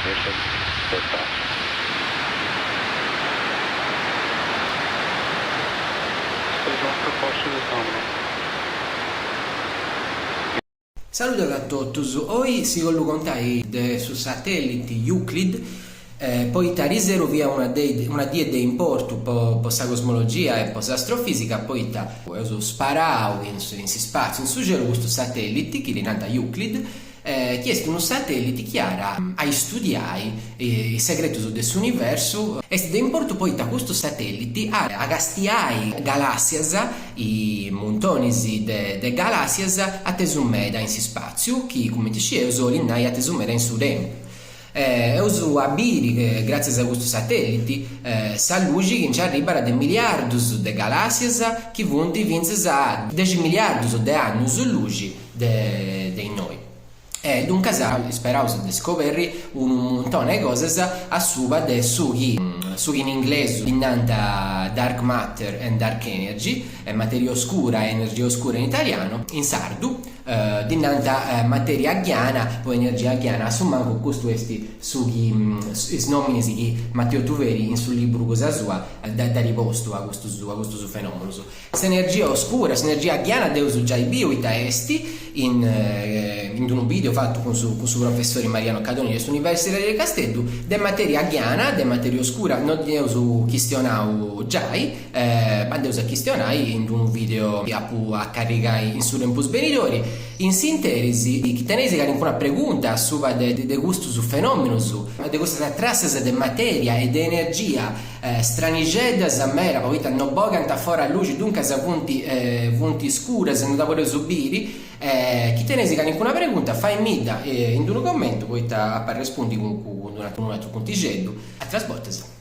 Ignition, liftoff. Stage 1 propulsion is nominal. Saludat a totus, oi si bollu contai de su satelliti Euclid, poita ariseru fiat una una die de importu po po sa cosmologia e po s'astrofisica poita eus sparau in in s'ispatziu, in su celu custu satelliti chi ddi nant Euclid, chi est unu satelliti chi at a istudiai is segretus de s'universu. Est de importu poita custu satelliti at a castiai galassias, is muntonis de galassias atesu meda in s'ispatziu, chi cumenti scieus 'olit nai atesu meda in su tempus. Eus a biri, gràtzias a custu satelliti, sa luxi chi nci arribat de miliardus de galassias chi funt fintzas a dexi miliardus de annus luxi de innoi. E duncas isperaus de scoberri unu muntoni 'e cosas a suba de su chi su chi in inglesu ddi nant dark matter and dark energy, materia oscura e energia oscura in italianu, in sardu ddi nant materia ghiana o energia ghiana, a su mancu custu est su chi is nominis chi Matteo Tuveri in su liburu cosa sua dd'at postu a custus a custus fenomenus. S'energia oscura, s'energia ghiana dd'eus giai biu ita est in in unu video fatu cun su cun su professori Mariano Cadoni de s'Universidadi de Casteddu, de materia ghiana, de materia oscura no nd'eus chistionau giai, ma nd'eus a chistionai in unu video chi apu a carrigai in su tempus benidori. In s'interis, chi teneis calincuna pregunta a suba de de custus fenomenus, de custas trassas de materia e de energia stranixeddas meda poita no bogant a fora luxi duncas funt funt scuras no dda podeus biri, chi teneis calincuna pregunta faimidda in unu commentu poita apu a arrespundi cun unu atru contixeddu. Atras bortas.